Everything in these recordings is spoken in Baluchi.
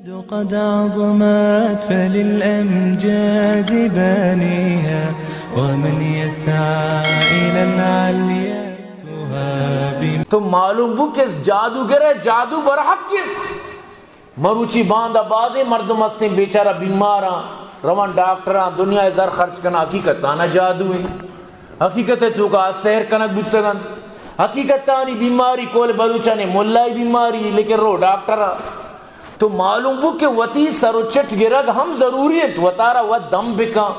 قد عظمت فللأمجاد بانيها، ومن يسعى إلى العليا يهاب. تو معلوم بو کہ جادوگر ءِ جادو برحق انت. مروچی باندا بازیں مردم ہستیں بیچارہ بیماراں، روان ڈاکٹراں، دنیا ءِ زر خرچ کناں، حقیقت آنا جادو انت. حقیقت ءِ توکا سحر کنگ بوتگ انت. حقیقت آنی بیماری کول بلوچانی ملائی بیماری، لیکن رو ڈاکٹر ءَ. تو معلوم بو کہ وتی سر و چٹ گرگ ہم ضروری انت، وتارا وت دم بکن.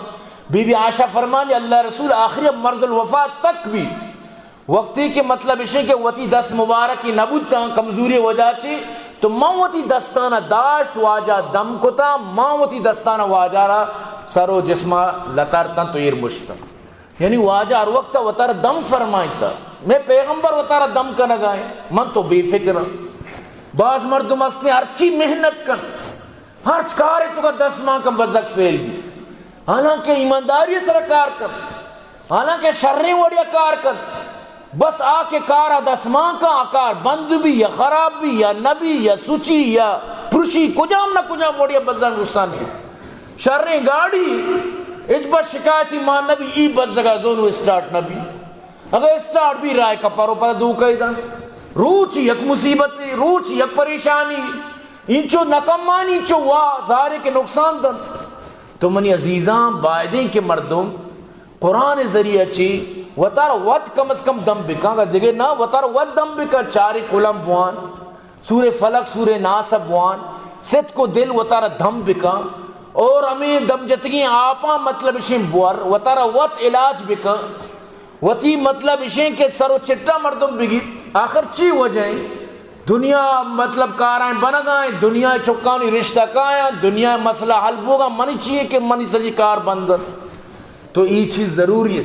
بی بی عائشہ فرمانی، اللہ رسول آخری مرض الوفات تک بیت. وقتی کہ مطلب اشیں کہ وتی دست مبارکی نبوتاں کمزوری وجہ چی، تو من وتی دستانا داشت، واجہ دم کتا، من وتی دستانا واجہ را سر و جسما لتارتاں تو ایر مشتاں. یعنی واجہ ہر وقت وتارا دم فرمائیتا. میں پیغمبر وتارا دم کنگا ہیں، من تو بے فکر ہاں. باز مردم ہستیں ہرچی محنت کن، ہرچ کارے توکا دست مان کن بزگ فیل بیت. حالانکہ ایمانداری سر کار کن، حالانکہ شریں وڑیا کار کن، بس آ کہ کارا دست مان کن، آ کار بند بی یا خراب بی یا نبی یا سچی یا پرشی، کجام نہ کجام وڑیا بزگ نقصان بی. شریں گاڑی، ہچ بس شکایتی مان نبی، ای بزگا زونو اسٹارٹ نبی. اگہ اسٹارٹ بی، راہ کپارو پدا دو کئی دن. روچ یک مصیبت، روچ یک پریشانی، انچو نکمانی، انچو وا ظاہرے کہ نقصان دن. تو منی عزیزاں، بایدیں کہ مردم قرآن ذریعہ چی وتارا وت کم از کم دم بکن، اگہ دگہ نہ وتارا وت دم بکن، چاری قلم بوان، سورہ فلق، سورہ ناس بوان، ستک و دل وتارا دم بکن، اور ہمیں دم جتگیں آپاں مطلب اشیں بور، وتارا وت علاج بکن. وتی مطلب اشیں کہ سر و چٹا مردم بگیت. آخر چی وجہ ہیں؟ دنیا مطلب کارائیں بنگائیں، دنیا چکانی رشتہ کایاں، دنیا مسئلہ حل بوگا، منی چیئے کہ منی سجی کار بند. تو ای چیز ضروری ہے.